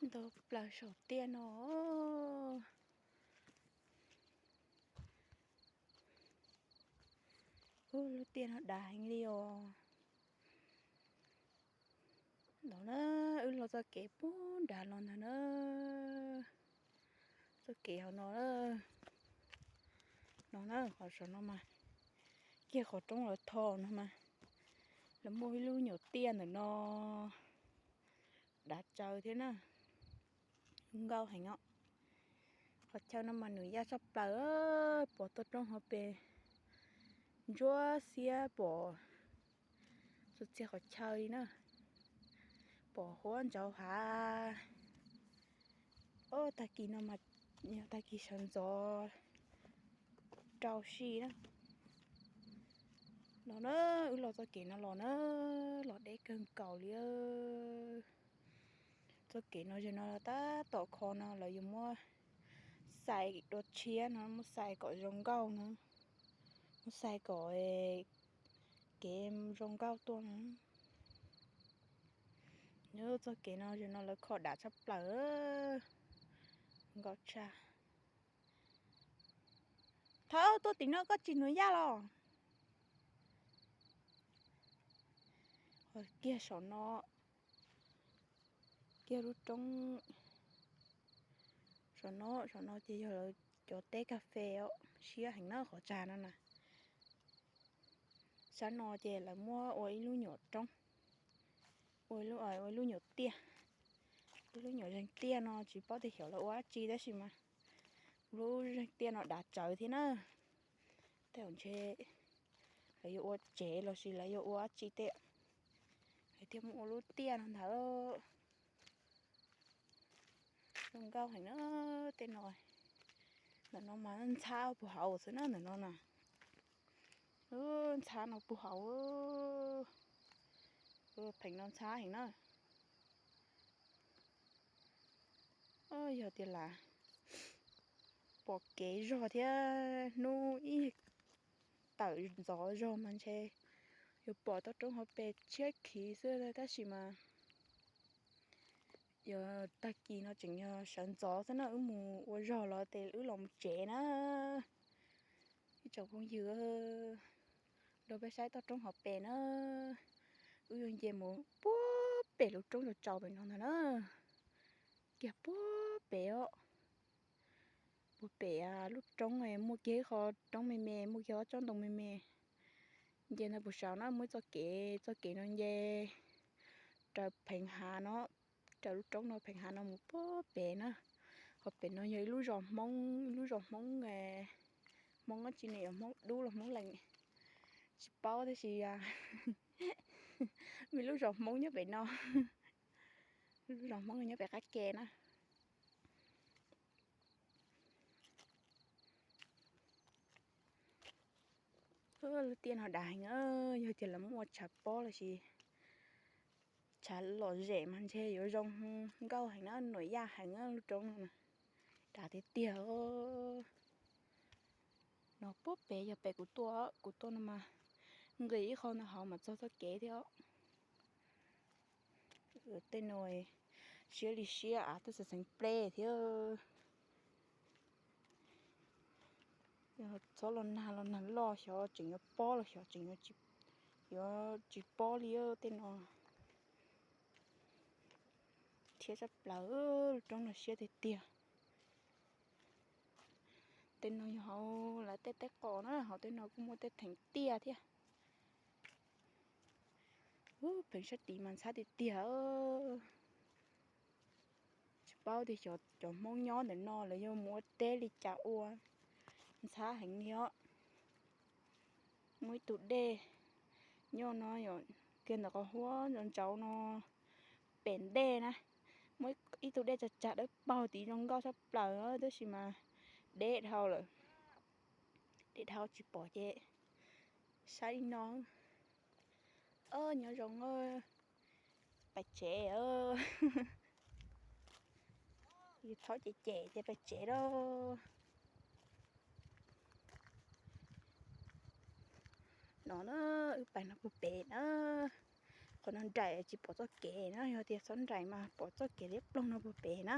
Ntau plaws saum tiaj no. Ub, lub tiaj no dav heev li os. No na, wb los txoj kev puag nrad los ntag na. Txoj kev hauv no, no na, qhov saum no mas, kiag qhov roob lawv tho no mas, lawv muaj ib lub nyuam tiaj ntawm no, dav tsawv thiab na. Zoo nkauj heev os. Qhov chaw no mas nws yaj tshaj plaws, pom toj roob hauv pes ntsuab xiab pom txhua txhia qhov chaw li na. Pom huab ntsauv hav. Ob, tag kis no mas yog tag kis sawv ntxov rau si na. No na, wb los txoj kev no los na, los deb kawg nkaus li. Txoj kev no, zaum no tab tom kho no lawv yuav muab xais dua tshiab no, muab xais kom zoo nkauj no, muab xais kom kev zoo nkauj tuaj no. Txoj kev no zaum no lawv kho dav tshaj plaws, nkauj tshaj. Thawj, tuaj tim no koj tsis hnuas yaj los? Kiag saum no, kiag lub roob saum no, saum no ces yog lawv cov teb kas fes os, siab heev na qhov tsag no na. Sab no ces lawv muab ua ib lub nyuam roob, ua ib lub, ua ib lub nyuam tiaj. Ib lub nyuam zeeg tiaj no tsis paub tias xyov lawv ua dab tsi tab sis mas lub zeeg tiaj no dav tsawv thiab na. Tej zaum ntshe lawv yuav ua tsev los sis lawv yuav ua dab tsi tej, lawv thiaj muab ua lub tiaj no ntag. Zoo nkauj heev na tej no. Ntawm no mas ntxhab puag hauv xwb na, ntawm no na. Ntxhab no puag hauv, pheem no ntxhab heev na. Yog tias lam pom kev zog thiab hnub ib tawm ntxov zog mas ntshe yuav pom toj roob hauv pes tshiab khiv xwb tab sis mas yog tag kis no tseem yog sawv ntxov xwb na, wb mus ua zog los ces wb los mus tsev na. Ib tsoom phooj ywg, nrog peb saib toj roob hauv pes na. Wb yuav nce mus puag pem lub roob tsaus tsaus pem no ntag na. Kiag puag pem os. Puag pem lub roob muaj kiag ib qho roob me me, muaj kiag ob tsob ntoo me me. Nce ntawd puag saud na muaj ib txoj kev, txoj kev no nce raws pheev hav no, raws lub roob no pheev hav no mus puag pem na. Qhov pem no yog ib lub zos Hmoob, ib lub zos Hmoob, Hmoob dab tsi ne, yog Hmoob Dub los Hmoob Lees tsis paub tab sis muaj ib lub zos Hmoob nyob pem no, lub zos Hmoob nyob pem qab ke na. Lub tiaj no dav heev, yog tias lawv muab ua tshav pob los sis tshav lom zem mas ntshe yuav zoo nkauj heev na, nuam yaj heev lub roob no na. Dav tiag tiag. No puag pem yog pem kuv tuaj, kuv tuaj no mas nqis ib qho ntawd hauv mas txog txoj kev thiab. Tej no siab li siab av twb xeev xeev pleb thiab. Txhob los nag, los nag loj xyov tseem yuav pob los xyov tseem yuav tsis pob li tej no. Thiab tshaj plaws, lub roob no siab tiag tiag. Tej no yog hauv lawv tej teb qos na, hauv tej no kuj muaj tej theem tiaj thiab. Ub, pheev sab tid mas ntxhab tiag tiag. Tsis paub tias cov Hmoob nyob ntawm no lawv yuav mus ua teb li cas ua, ntxhab heev li os. Muaj ib tug dej nyob no, kiag ntawm qhov huab ntsauv ntsauv no pem ntej na. Muaj ib tug dej tsag tsag dawb paug tid zoo nkauj tshaj plaws tab sis mas deb dhau lawm. Deb dhau tsis pom ces saib li no. Nyob zoo, pais tsev. Yus thaub cem cem ces pais tsev lauj. No na, wb pais no puag pem na, Qhov no nraim tsis pom txoj kev na, yog tias txhob nraim mas pom txoj kev liab ploog no puag pem na.